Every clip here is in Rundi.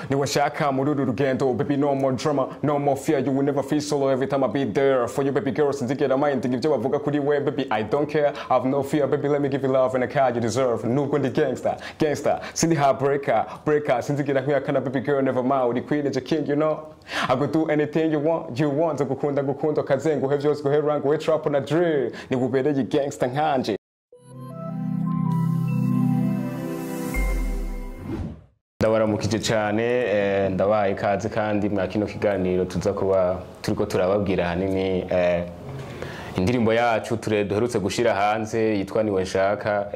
Niwe nshaka muri uru rugendo. Baby, no more drama, no more fear. You will never feel solo every time I be there for you, baby girl. Sinzigera mind ibyo bavuga kuri we, baby, I don't care. I have no fear, baby, let me give you love and a car you deserve. Nubwo ndi gangster, gangster, sindi heartbreaker, breaker. Sinzigera nkwihakana, baby girl, never mind. Uri queen, a king, you know. I could do anything you want, you want. Gukunda gukunda kazenguhe byose guhe rank, guhe trap na drill. Ni ubereye gangster nkanje. Ndabaramukije cyane, ndabaye ikaze kandi mwa kino kiganiro tuza kuba turiko turababwira ahanini indirimbo yacu duherutse gushira hanze yitwa Niwe Nshaka.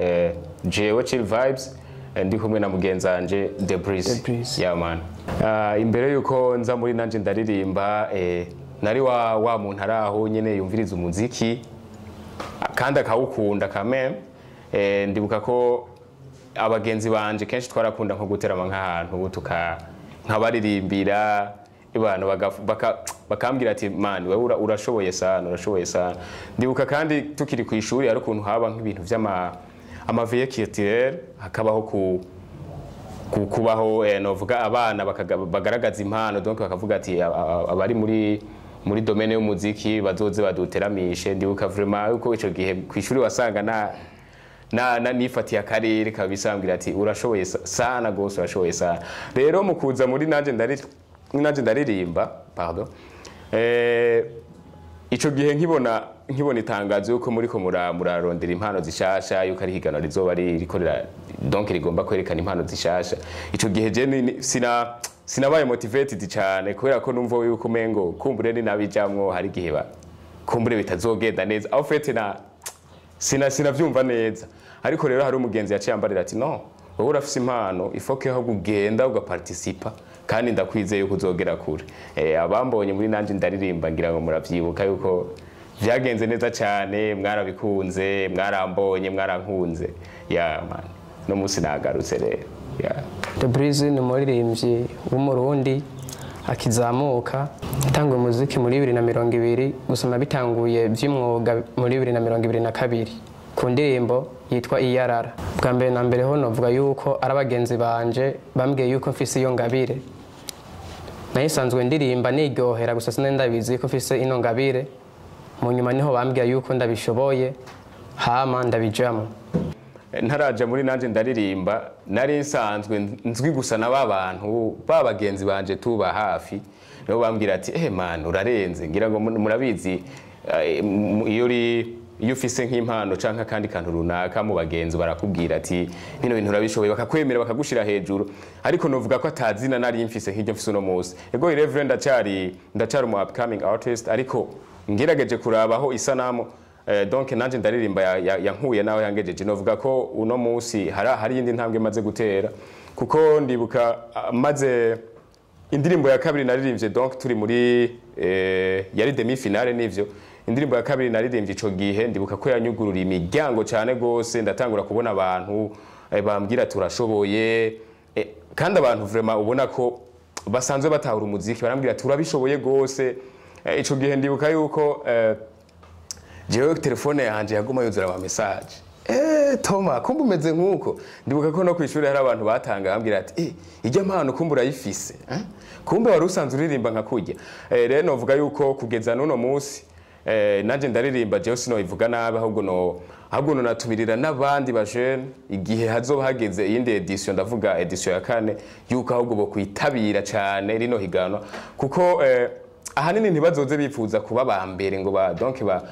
Jewe Chill Vibes, ndi kumwe na mugenzanje The Breeze. The Breeze. Yeah man. Imbere yuko nza muri Nanje Ndaririmba, nari wa muntu ari aho nyene yumviriza umuziki kandi akawukunda kame. Ndibuka ko abagenzi banje kenshi twarakunda nko guterama nk'ahantu tuka nkabaririmbira abantu bakambwira ati man, wewe urashoboye sana, urashoboye sana. Ndibuka kandi tukiri ku ishuri ari ukuntu haba nk'ibintu vy'ama ama veillées culturelles, hakabaho kubaho, novuga abana bagaragaza impano, donc bakavuga ati abari muri domaine y'umuziki bazoze baduteramishe. Ndibuka vraiment yuko ico gihe ku ishuri wasanga na nifatiye akarere kabisa, ambwira ati urashoboye sana gose, urashoboye sana. Rero mu kuza muri Nanje Ndaririmba, pardon, ico gihe nkibona itangazo yuko muriko murarondera impano zishasha, yuko ari higanwa rizoba rikorera, donc rigomba kwerekana impano zishasha. Ico gihe je sinabaye motivated cyane, kubera ko numva yuko umengo kumbure ni nabijamwo hari gihe ba kumbure bitazogenda neza, au fait na sinavyumva neza. Ariko rero hari umugenzi yaciye ambarira ati no, wowe urafise impano, ifoke aho kugenda ugaparticipa kandi ndakwizeye yuko uzogera kure. Abambonye muri Nanje Ndaririmba ngira ngo muravyibuka yuko vyagenze neza cyane, mwarabikunze, mwarambonye, mwarankunze. Yeah man, no musi nagarutse rero. Yeah. The Breeze ni umuririmbyi w'Umurundi akizamuka, yatanguye umuziki muri 2020, gusa nabitanguye by'umwuga muri 2022 ku ndirimbo yitwa Iyarara. Bwa mbere na mbere ho novuga yuko ari abagenzi banje bambwiye yuko mfise iyo ngabire. Nayisanzwe ndirimba niryohera gusa sinari ndabizi ko mfise ino ngabire. Mu nyuma niho bambwiye yuko ndabishoboye, hama ndabijamo. Ntaraja muri Nanje Ndaririmba nari nsanzwe nzwi gusa na babantu babagenzi banje tuba hafi, nibo bambwira ati man, urarenze. Ngira ngo murabizi, iyo ufise nk'impano canke akandi kantu runaka mu bagenzi barakubwira ati bino bintu urabishoboye, bakakwemera bakagushira hejuru. Ariko novuga ko atazina nari mfise nk'iryo mfise uno munsi. Ego Reverend, ndacari umu upcoming artist, ariko ngerageje kurabaho isanamu, donc Nanje Ndaririmba yankuye nawe yangejeje. Novuga ko uno munsi hari iyindi ntambwe maze gutera, kuko ndibuka maze indirimbo ya kabiri naririmbye, donc turi muri yari demi finale nivyo. Indirimbo ya kabiri naririmbye ico gihe ndibuka ko yanyugurura imiryango cyane gose, ndatangura kubona abantu bambwira turashoboye, kandi abantu vraiment ubona ko basanzwe batahura umuziki barambwira turabishoboye gose. Ico gihe ndibuka yuko jewe telefone yanje yaguma yuzura ama message. Toma, kumbe umeze nkuko. Ndibuka ko no kwishuri hari abantu batanga bambwira ati ijya mpano kumbe urayifise, Kumbe wari usanzwe uririmba nka kurya. Rero novuga yuko kugeza n'uno munsi Nanje Ndaririmba jewe sinoyivuga nabi, ahubwo no natumirira n'abandi ba jeune igihe hazoba hageze iyindi edition, ndavuga edition ya kane, yuko ahubwo bo kwitabira cyane rino higanwa, kuko ahanini ntibazoze bifuza kuba ba mbere ngo ba donc ba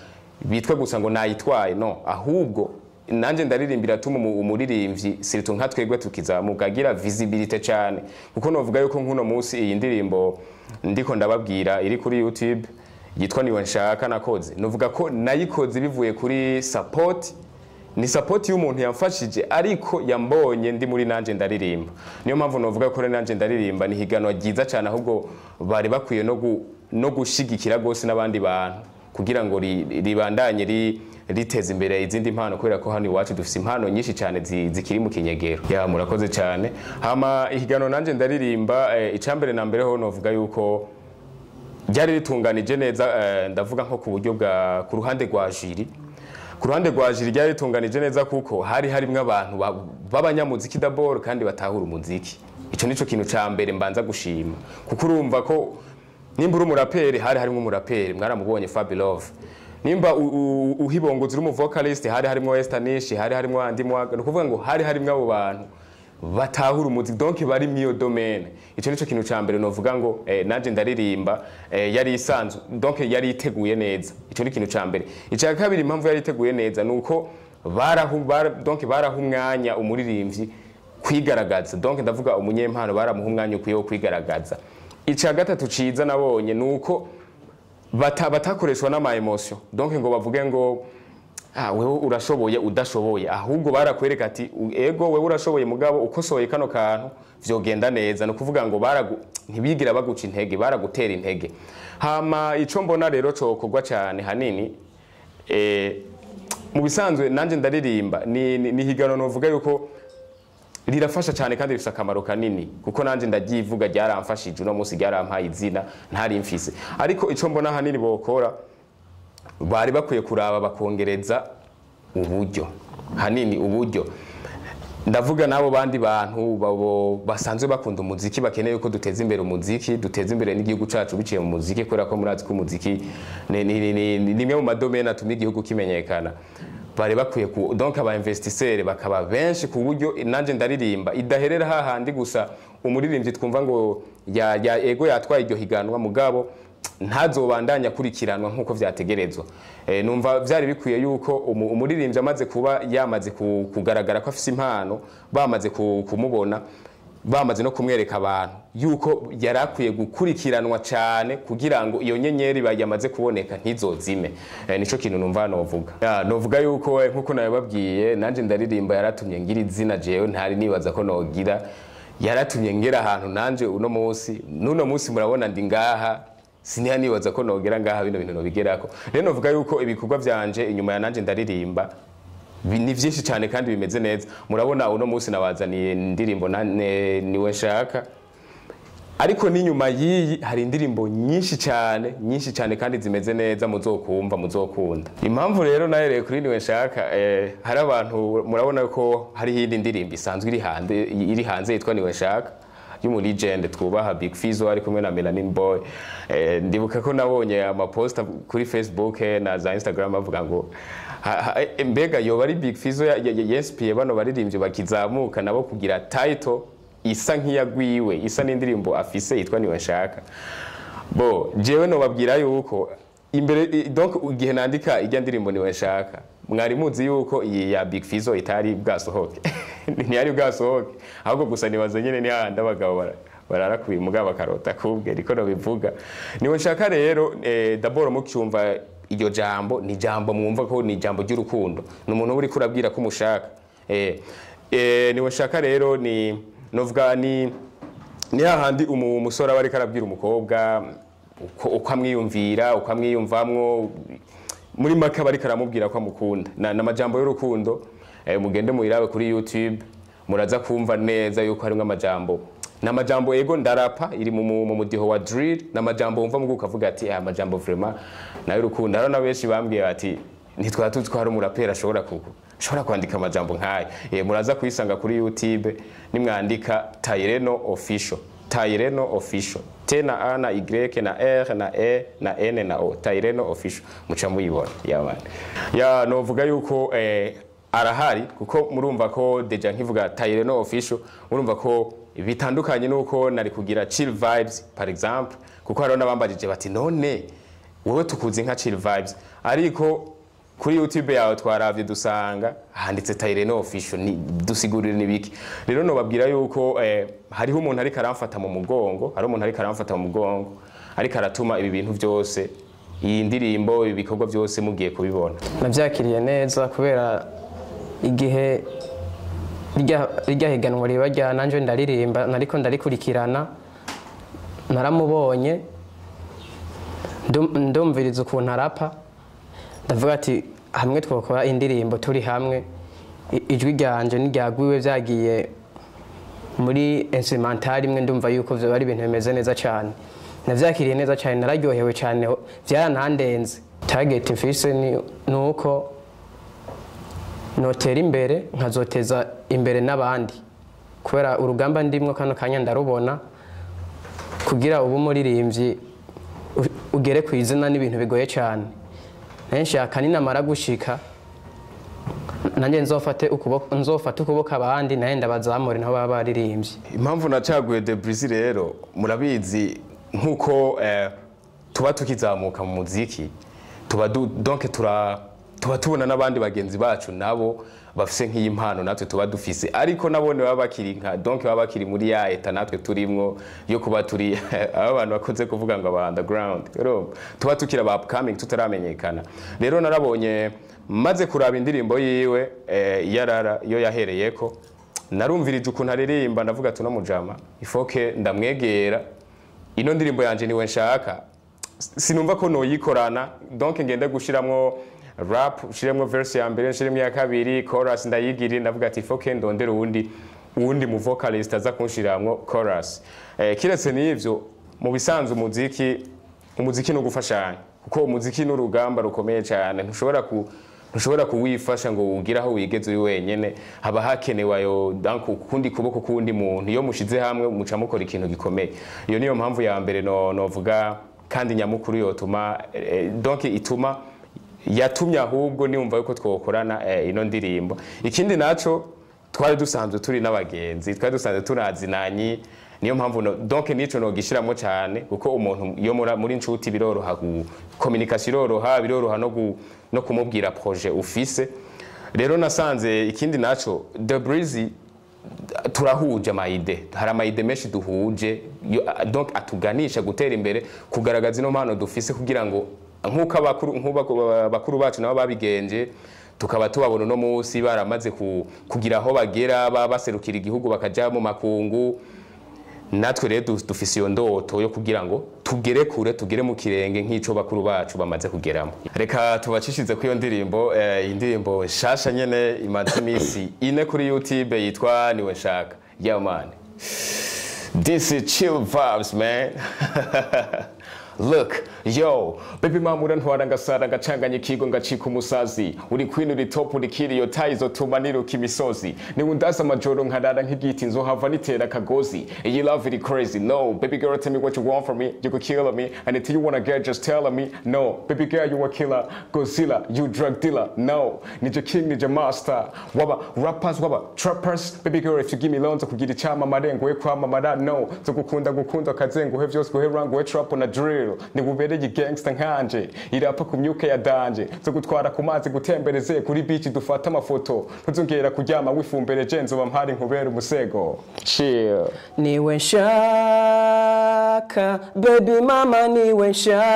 bitwe gusa ngo nayitwaye, no, ahubwo Nanje Ndaririmbira tuma umuririmbyi surtout nka twebwe tukizamuka agira visibilité cyane. Kuko novuga yuko nkuno munsi iyi ndirimbo ndiko ndababwira iri kuri YouTube yitwa Niwe Nshaka nakoze, novuga ko nayikoze bivuye kuri support, ni support y'umuntu yamfashije ariko yambonye ndi muri Nanje Ndaririmba. Niyo mpamvu novuga ko Nanje Ndaririmba ni higanwa ryiza cyane, ahubwo bari bakwiye no gushigikira gose n'abandi bantu kugira ngo ribandanye riteze imbere izindi mpano, kubera ko hano iwacu dufise impano nyinshi cyane zikiri mu kinyegero. Ya murakoze cyane. Hama ihigano Nanje Ndaririmba, icambere na mbere ho novuga yuko ryari ritunganije neza, ndavuga nko ku buryo bwa ku ruhande rwa jury. Ku ruhande rwa jury ryari ritunganije neza kuko hari harimwo abantu b'abanyamuziki d'abord kandi batahura umuziki. Ico nico kintu ca mbere mbanza gushima, kuko urumva ko nimba uri umuraperi, hari harimo umuraperi mwaramubonye Fabilove, nimba uhibongoza uri umu vocalist, hari harimo Esther Nishi, hari harimo Andy Mwaga. Ni ukuvuga ngo hari harimo abo bantu batahura umuziki, donc bari mwiyo domaine. Ico nico kintu ca mbere novuga ngo nanje ndaririmba yari isanzwe, donc yari iteguye neza. Ico ni kintu ca mbere. Ica kabiri, impamvu yari iteguye neza nuko donc baraha umwanya umuririmbyi kwigaragaza, donc ndavuga umunyempano, baramuha umwanya ukwiye wo kwigaragaza. Ica gatatu ciza nabonye nuko batakoreshwa n'ama émotion, donc ngo bavuge ngo ah, wewe urashoboye, udashoboye, ahubwo barakwereka ati ego, wewe urashoboye, mugabo ukosoye kano kantu vyogenda neza. No kuvuga ngo ntibigira baguca intege, baragutera intege. Hama ico mbona rero cokorwa cyane hanini, mu bisanzwe nanje ndaririmba ni higano novuga yuko rirafasha cyane kandi rifite akamaro kanini, kuko nanje ndaryivuga, ryaramfashije, uno munsi ryarampaye izina ntari mfise. Ariko ico mbona hanini bokora, bari bakwiye kuraba bakongereza uburyo hanini. Uburyo ndavuga n'abo bandi bantu babo basanzwe bakunda umuziki, bakeneye ko duteza imbere umuziki, duteza imbere n'igihugu cacu biciye mu muziki, kubera ko murazi ko umuziki ni imwe mu ma domaines atuma igihugu kimenyekana. Bari bakwiye ku donc aba investisseurs bakaba benshi, ku buryo nanje ndaririmba idaherera hahandi gusa umuririmbyi twumva ngo ya ego yatwaye iryo higanwa, mugabo ntazobandanya akurikiranwa nk'uko vyategerezwa. Numva vyari bikwiye yuko umuririmbyi amaze kuba yamaze kugaragara ko afise impano, bamaze kumubona, bamaze no kumwereka abantu, yuko yari akwiye gukurikiranwa cyane kugira ngo iyo nyenyeri yamaze kuboneka ntizozime. Nico kintu numva novuga. Ya, novuga yuko nkuko nabibabwiye, nanje ndaririmba yaratumye ngira izina jewe ntari nibaza ko nogira, yaratumye ngera ahantu nanje uno munsi, n'uno munsi murabona ndi ngaha, siniya nibaza ko nogera ngaha, bino bintu nobigerako. Rero novuga yuko ibikorwa vyanje inyuma ya nanje ndaririmba ni vyinshi cyane kandi bimeze neza. Murabona uno munsi nabazaniye indirimbo niwe nshaka, ariko n'inyuma y'iyi hari indirimbo nyinshi cyane, nyinshi cyane kandi zimeze neza, muzokumva, muzokunda. Impamvu rero nahereye kuri niwe nshaka, hari abantu murabona ko hari iyindi ndirimbo isanzwe iri hanze yitwa niwe nshaka y'umu legend twubaha Big Fizzo ari kumwe na Melanin Boy. Ndibuka ko nabonye amaposta kuri Facebook na za Instagram bavuga ngo mbega yoba ari Big Fizzo yinspiye bano baririmbyi bakizamuka nabo kugira title isa nk'iyagwiwe, isa n'indirimbo afise yitwa niwe nshaka. Bo jewe nobabwira yuko imbere donc igihe nandika ijya ndirimbo niwe nshaka, mwari muzi yuko iyi ya Big Fizzo itari bwasohoke, ntiyari bwasohoke. Ahubwo gusa nibaza nyene ni hahandi abagabo barara ku mugabo bakarota kubwe, niko nobivuga. Niwe nshaka rero, d'abord mucyumva iryo jambo, ni jambo mwumva ko ni jambo ry'urukundo, ni umuntu uba uriko urabwira ko umushaka. Niwe nshaka rero ni novuga ni hahandi umusore aba ariko arabwira umukobwa uko amwiyumvira, uko amwiyumvamwo, muri make aba ariko aramubwira ko amukunda. N'amajambo y'urukundo. Mugende muyirabe kuri YouTube, muraza kumva neza yuko harimwo amajambo, n'amajambo ego ndarapa iri mu mudiho wa drill, n'amajambo wumva mugu ukavuga ati aya majambo vraiment nayo urukundo. Hariho na benshi bambwiye bati ntitwara tuzi ko hari umuraperi ashobora kwandika amajambo nk'aya. Muraza kuyisanga kuri YouTube nimwandika Tayreno Official, Tayreno Official, T na A na Y na R na E na N na O, Tayreno Official, muca muyibona. Ya man, ya novuga yuko arahari, kuko murumva ko déjà nkivuga Tayreno Official murumva ko bitandukanye nuko nari kugira Chill Vibes par exemple, kuko hariho n'abambajije bati none wowe tukuzi nka Chill Vibes, ariko kuri YouTube yawe twaravye dusanga handitse Tayreno Official, ni dusigurire nibiki? Rero nobabwira yuko hariho umuntu ariko aramfata mu mugongo, hari umuntu ariko aramfata mu mugongo, ariko aratuma ibi bintu byose, iyi ndirimbo, ibi bikorwa byose mugiye kubibona. Nabyakiriye neza kubera igihe rirya higanwa riba rya nanje ndaririmba nariko ndarikurikirana, naramubonye, ndumviriza ukuntu arapa, ndavuga ati hamwe twakora indirimbo turi hamwe, ijwi ryanje n'iryagwiwe byagiye muri instrumental imwe, ndumva yuko vyoba ari ibintu bimeze neza cyane. Navyakiriye neza cyane, nararyohewe cyane, byarantandenze. Target mfise ni uko notera imbere, nkazoteza imbere n'abandi. Kubera urugamba ndimwo kano kanya ndarubona, kugira ubu umuririmbyi ugere ku izina n'ibintu bigoye cyane. Naye nshaka ninamara gushika nanjye nzofate ukuboko abandi, naye ndabazamure nabo baba baririmbye. Impamvu nacaguye The Breezy rero, murabizi nkuko tuba tukizamuka mu muziki, tuba donc tuba tubona n'abandi bagenzi bacu nabo bafise nk'iyi mpano natwe tuba dufise, ariko nabone baba bakiri nka, donc baba bakiri muri ya état natwe turimwo yo kuba turi aba bantu bakunze kuvuga ngo aba underground. Urumva, tuba tukiri aba upcoming, tutaramenyekana. Rero narabonye, maze kuraba indirimbo yiwe yarara iyo yahereyeko, narumvirije ukuntu aririmba, ndavuga ati: "Uno mujama ifoke ndamwegera, ino ndirimbo yanje niwe nshaka." Sinumva ko noyikorana, donc ngende gushiramwo rap, nshiremwo verse ya mbere, nshiremwo iya kabiri, chorus ndayigire. Ndavuga ati: "Ifoke ndondere uwundi mu vocalist aza kunshiramwo chorus." Kiretse n'ivyo, mu bisanzwe umuziki ni ugufashanya, kuko umuziki ni urugamba rukomeye cyane. Ntushobora kuwifasha ngo ugire aho wigeze uri wenyene. Haba hakenewe ayo, donc ukundi kuboko kuwundi muntu. Iyo mushize hamwe muca mukora ikintu gikomeye. Iyo niyo mpamvu ya mbere no novuga kandi nyamukuru yotuma, donc ituma, yatumye ahubwo niyumva yuko twokorana ino ndirimbo. Ikindi naco, twari dusanzwe turi n'abagenzi, twari dusanzwe tunazinanye. Niyo mpamvu donc nico nogishiramwo cyane, kuko umuntu iyo muri inshuti biroroha, communication iroroha, biroroha no kumubwira projet ufise. Rero nasanze ikindi naco, The Breezy turahuje ama idées, hari ama idées menshi duhuje, donc atuganisha gutera imbere, kugaragaza ino mpano dufise, kugira ngo nk'uko abakuru, nk'uko bakuru bacu nabo babigenje, tukaba tubabona uno munsi baramaze kugira aho bagera, baserukira igihugu, bakaja mu makungu. Natwe rero dufise iyo ndoto yo kugira ngo tugere kure, tugere mu kirenge nk'ico bakuru bacu bamaze kugeramo. Reka tubacishirize ko iyo ndirimbo, indirimbo nshasha nyene imaze imisi 4 kuri YouTube, yitwa "Niwe Nshaka". Yeah man, this is Chill Vibes, man. Look, yo, baby mama, urantwara ngasara, ngacanganya ikigo, ngacika umusazi. Uri queen, uri top, uri kiri, iyo tayi izotuma niruka imisozi. Niwe undaza amajoro nkarara nk'igiti, nzohava nitera akagozi. Iyi love iri crazy, no. Baby girl, tell me what you want from me. You could kill me. Anything you wanna get, just tell me. No, baby girl, you a killer. Godzilla, you drug dealer. No, nije king, nije master. Waba rappers, waba trappers. Baby girl, if you give me loans, kugira icyamamare, nguhe kwamamara. No, nzogukunda, gukunda kazenguhe vyose, guhe rang, guhe trap na drill. Nigubereye gangster nkanje, irapa ku myuka ya danje. Nzogutwara ku mazi, gutembereze kuri beach, dufate amafoto. Ntuzongera kuryama wifumbereje, nzoba mpari nkubera umusego. Chill. Niwe nshaka, baby mama, niwe nshaka.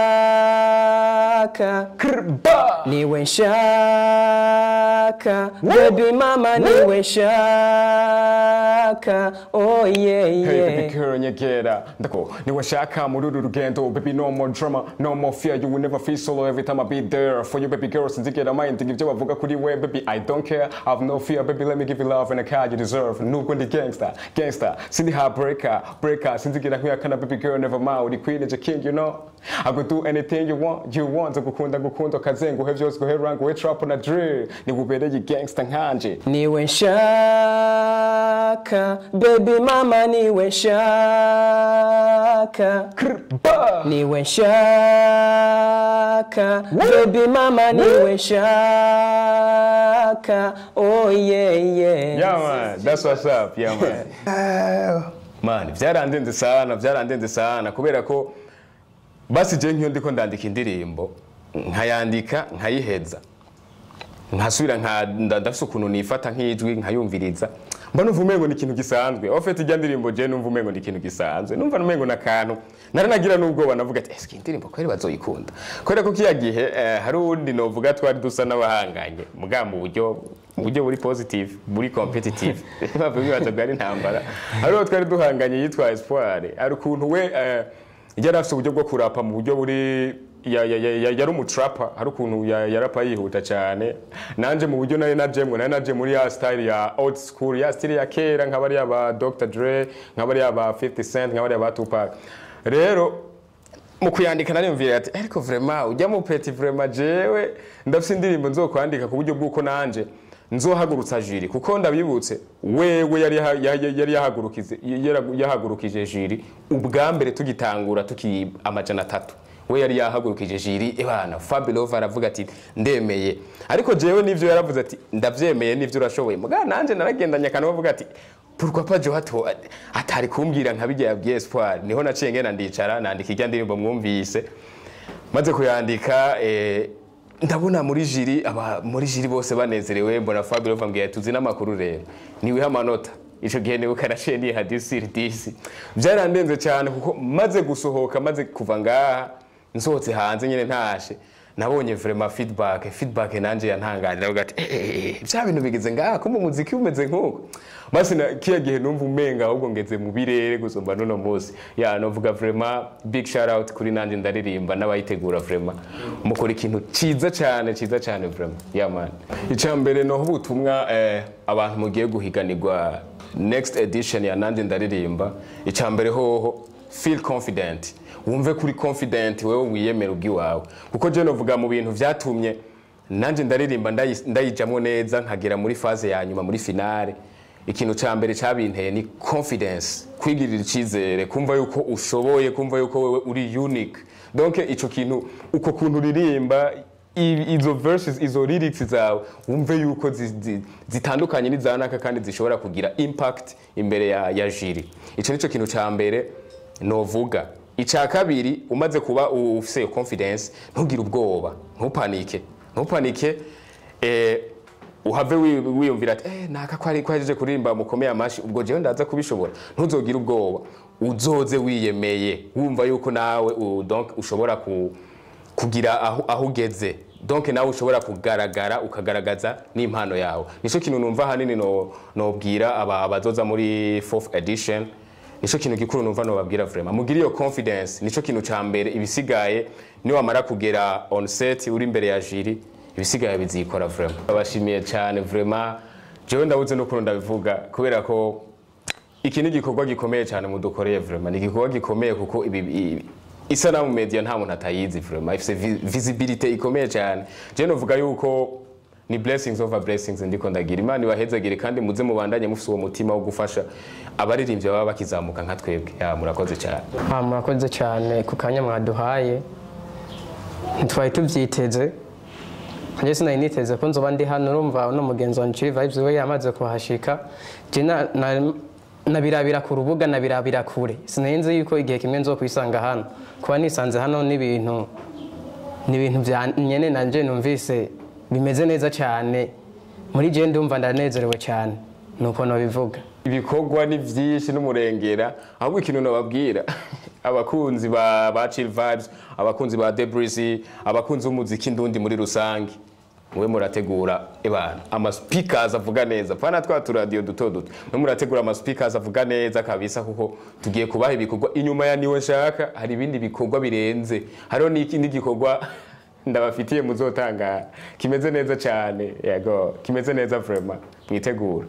Krba! Niwe nshaka, baby mama, niwe nshaka, oh yeah. Hey, baby Yeah. girl, nyegera ndako niwe shaka muri uru rugendo. Baby, no more drama, no more fear, you will never feel solo every time I be there for you. Baby girl, sinzigera mind ibyo bavuga kuri we. Baby, I don't care, I have no fear. Baby, let me give you love and a car you deserve. Nubwo ndi gangster, gangster, sindi heartbreaker, breaker, sinzigera nkwihakana. Baby girl, never mind, uri queen, is a king, you know I could do anything you want, you want. Nzogukunda, gukunda kazenguhe vyose, guhe rang, guhe trap na drill. Nigubereye gangster nkanje. Niwe nshaka, baby mama, niwe nshaka. Krba! Niwe nshaka, baby mama, niwe nshaka, oh yeah. Yeah man, that's what's up. Yeah man. Man, byarandenze sana, byarandenze sana, kubera ko basi je nkiyo ndiko ndandika indirimbo, nkayandika nkayiheza, nkasubira nka ndafise ukuntu nifata nk'ijwi nkayumviriza, mba numva umengo ni ikintu gisanzwe. En fait, ijya ndirimbo je numva umengo ni ikintu gisanzwe, numva umengo nakantu naranagira n'ubwoba, navuga ati: "Eske indirimbo kweri bazoyikunda?" Kubera ko kiya gihe hari uwundi novuga twari dusa n'abahanganye muga mu buryo buri positive, buri competitive, bavuga bibaza bwari intambara. Hari uwo twari duhanganye yitwa Espoir. Hari ukuntu we yari afise uburyo bwo kurapa mu buryo buri yari umutrapper. Hari ukuntu yarapa yihuta cyane. Nanje mu buryo nari najemwe, nari naje muri ya style ya old school, ya style ya kera, nka bariya ba Dr Dre, nka bariya ba 50 Cent, nka bariya ba Tupac. Rero mu kuyandika nariyumvira ati: "Ariko vraiment ujya mu petit, vraiment jewe ndafise indirimbo nzokwandika ku buryo bw'uko nanje Nzohagurutsa jury, kuko ndabibutse, wewe yari yahagurukije jury ubwa mbere tugitangura tuki 300. We yari yahagurukije jury, ebana, Fabelove aravuga ati: "Ndemeye." Ariko jewe nivyo yaravuze ati: "Ndavyemeye, nivyo, urashoboye." Muga nanje naragendanye akantu bavuga ati: "Pourquoi pas Joe hato atari kumbwira nka bijya yabwiye Espoir?" Niho naciye ngenda ndicara nandika ijya ndirimbo mwumvise. Maze kuyandika, ndabona muri jury, aba muri jury bose banezerewe. Mbona Fabio bambwiye: "Tuzi n'amakuru rero, niwiha amanota." Ico gihe nibuka naciye niha 10 sur 10. Byarandenze cyane, kuko maze gusohoka, maze kuva ngaha, nsohotse hanze nyine ntashe, nabonye vraiment feedback nanje yantangaje. Ndavuga ati: "Eh, eh, eh, bya bintu bigeze ngaha, kumbe umuziki umeze nk'uko." Basi na kiya gihe numva umenga ahubwo ngeze mu birere gusumba n'uno munsi. Ya, novuga vraiment big shout out kuri Nanje Ndaririmba n'abayitegura. Vraiment mukora ikintu ciza cyane, ciza cyane vraiment. Yeah man, icya mbere no ubutumwa, abantu mugiye guhiganirwa next edition ya Nanje Ndaririmba, icya mbere hoho, feel confident, wumve kuri confident, wewe wiyemera ubwiwawe. Kuko je novuga mu bintu vyatumye Nanje Ndaririmba ndayijamwo neza, nkagera muri phase ya nyuma, muri finale, ikintu ca mbere cabinteye ni confidence, kwigirira icizere, kumva yuko ushoboye, kumva yuko wewe uri unique. Donc ico kintu, uko kuntu uririmba, izo verses, izo lyrics zawe, wumve yuko zitandukanye n'izanaka kandi zishobora kugira impact imbere ya jury. Ico nico kintu ca mbere novuga. Icya kabiri, umaze kuba ufise iyo confidence, ntugire ubwoba, ntupanike, ntupanike, uhave wiyumvira ati: "Naka ko ari ko ahejeje kuririmba mukomeye amashi, ubwo jewe ndaza kubishobora." Ntuzogire ubwoba, uzoze wiyemeye, wumva yuko nawe donc ushobora kugira aho ugeze, donc nawe ushobora kugaragara, ukagaragaza n'impano yawe. Nico kintu numva ahanini no nobwira aba abazoza muri fourth edition. Nico kintu gikuru numva nobabwira vraiment: mugire iyo confidence, nico kintu ca mbere. Ibisigaye, niwamara kugera on set, uri imbere ya jury, ibisigaye bizikora vraiment. Abashimiye cyane vraiment, jewe ndabuze n'ukuntu ndabivuga, kubera ko iki ni igikorwa gikomeye cyane mudukoreye. Vraiment ni igikorwa gikomeye, kuko ibi Isanamu Media nta muntu atayizi. Vraiment ifise visibility ikomeye cyane. Je novuga yuko ni blessings over blessings ndiko ndagira. Imana ibahezagire, kandi muze mubandanye mufise uwo mutima wo gufasha abaririmbyi baba bakizamuka nka twebwe. Ya, murakoze cyane. Ah, murakoze cyane ku kanya mwaduhaye, ntitwari tubyiteze. Njye sinari niteze ko nzoba ndi hano. Urumva uno mugenzi wanjye Chill Vibes we yamaze kuhashika, je nabirabira ku rubuga, nabirabira kure. Sinari nzi yuko igihe kimwe nzokwisanga hano. Kuba nisanze hano ni ibintu bya nyene nanje numvise bimeze neza cyane muri je, ndumva ndanezerewe cyane, nuko nobivuga. Ibikorwa ni byinshi n'umurengera. Ahubwo ikintu nababwira, abakunzi ba Chill Vibes, abakunzi ba Debris, abakunzi b'umuziki ndundi muri rusange, mube murategura ebana ama speakers avuga neza, pana twa turadiyo duto duto. Mube murategura ama speakers avuga neza kabisa, kuko tugiye kubaha ibikorwa. Inyuma ya Niwe Nshaka hari ibindi bikorwa birenze, hariho n'ikindi gikorwa ndabafitiye muzotanga kimeze neza cyane. Yego, kimeze neza vraiment, mwitegura.